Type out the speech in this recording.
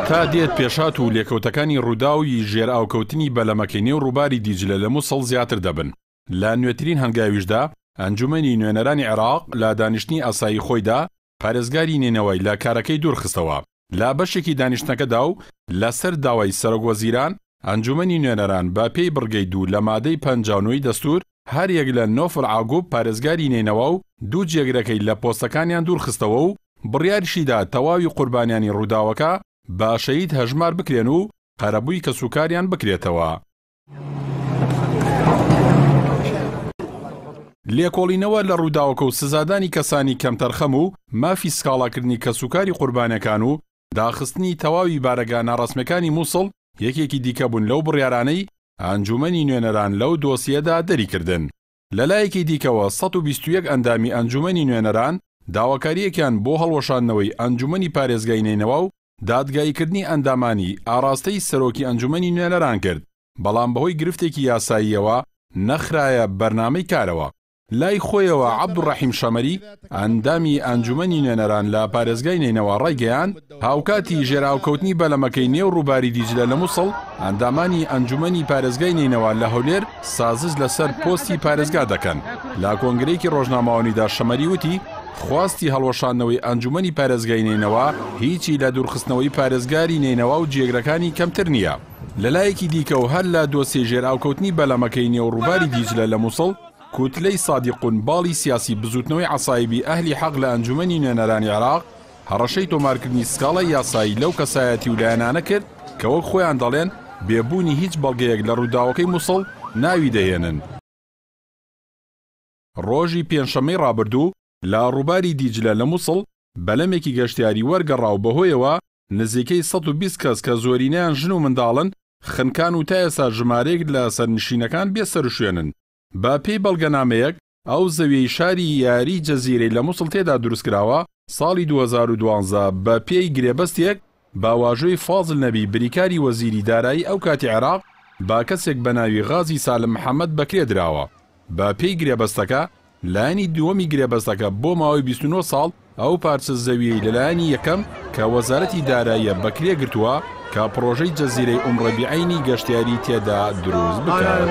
تا دێت پێشهات و لێکەوتەکانی ڕووداوی ژێرئاوکەوتنی بەلەمەکەی نێو ڕووباری دیجلە لە موسڵ زیاتر دەبن. لە نوێترین هەنگاویشدا، ئەنجومەنی نوێنەرانی عێراق لە دانیشتنی ئاسایی خۆیدا پارێزگاری نەینەوای لە کارەکەی دوورخستەوە. لە بەشێکی دانیشتنەکەدا و لەسەر داوای سەرۆکوەزیران، ئەنجومەنی نوێنەران بە پێی بڕگەی دوو لە مادەی 59 ی دەستوور، هەریەک لە نۆفل عاگوب پارێزگاری نەینەوا و دوو جێگرەکەی لە پۆستەکانیان دوورخستەوە و بڕیاریشیدا تەواوی قوربانیانی ڕووداوەکە بە شەهید هەژمار بکرێن و قەرەبووی کەسوکاریان بکرێتەوە. لێکۆڵینەوە لە ڕووداوەکە و سزادانی کەسانی کەمتەرخەم و مافی سکاڵاکردنی کەسوکاری قوربانیەکان و داخستنی تەواوی بارەگا ناڕەسمیەکانی موسڵ یەکێکی دیکە بوون لەو بڕیارانەی ئەنجومەنی نوێنەران لەو دۆسیەدا دەریکردن. لەلایەکی دیکەوە 121 ئەندامی ئەنجومەنی نوێنەران داواکارییەکیان بۆ هەڵوەشاندنەوەی ئەنجومەنی پارێزگای نەینەوا و دادگاییکردنی ئەندامانی ئاڕاستەی سەرۆکی ئەنجومەنی نوێنەران کرد، بەڵام بەهۆی گرفتێکی یاساییەوە نەخرایە بەرنامەی کارەوە. لای خۆیەوە عەبدولڕەحیم شەمەری، ئەندامی ئەنجومەنی نوێنەران لە پارێزگای نەینەوا ڕایگەیاند، هاوکاتی ژێرئاوکەوتنی بەلەمەکەی نێو ڕووباری دیجلە لە موسڵ، ئەندامانی ئەنجومەنی پارێزگای نەینەوا لە هەولێر سازش لەسەر پۆستی پارێزگا دەکەن. لە کۆنگرەیەکی ڕۆژنامەوانیدا شەمەری وتی، خواستی هەڵوەشاندنەوەی ئەنجومەنی پارێزگای نەینەوا هیچی لە دوورخستنەوەی پارێزگاری نەینەوا و جێگرەکانی کەمتر نییە. لەلایەکی دیکەوە هەر لە دۆسیەی ژێرئاوکەوتنی بەلەمەکەی نێو ڕووباری دیجلە لە موسڵ، کوتلەی سادیقون باڵی سیاسی بزووتنەوەی عەسایبی ئەهلی حەق لە ئەنجومەنی نوێنەرانی عێراق هەڕەشەی تۆمارکردنی سکاڵای یاسایی لەو کەسایەتی و لایەنانە کرد کە وەک خۆیان دەڵێن بێ بوونی هیچ بەڵگەیەک لە ڕووداوەکەی موسڵ ناوی دەهێنن. ڕۆژی پێنجشەممەی ڕابردوو لە ڕووباری دیجلە لە موسڵ بەلەمێکی گەشتیاری وەرگەڕا و بەهۆیەوە نزیکەی 120 کەس کە زۆرینەیان ژن و منداڵن خنکان و تا ئێستا ژمارەیەک لە سەرنشینەکان بێ سەروشوێنن. بە پێی بەڵگەنامەیەک ئەو زەویەی شاری یاری جەزیرەی لە موسڵ تێدا دروستکراوە ساڵی 2012 بە پێی گرێبەستێک بە واژۆی فازل نەبی بریکاری وەزیری دارایی ئەو کاتی عێراق بە کەسێک بە ناوی غازی سالم محەمەد بەکرێ دراوە. بە پێی گرێبەستەکە، لایەنی دووەمی گرێبەستەکە بۆ ماوەی 29 ساڵ ئەو پارچە زەوییەی لە لایەنی یەکەم کە وەزارەتی داراییە بە کرێ گرتووە کە پڕۆژەی جەزیرەی ئوم ڕەبیعەینی گەشتیاری تێدا دروست بکات.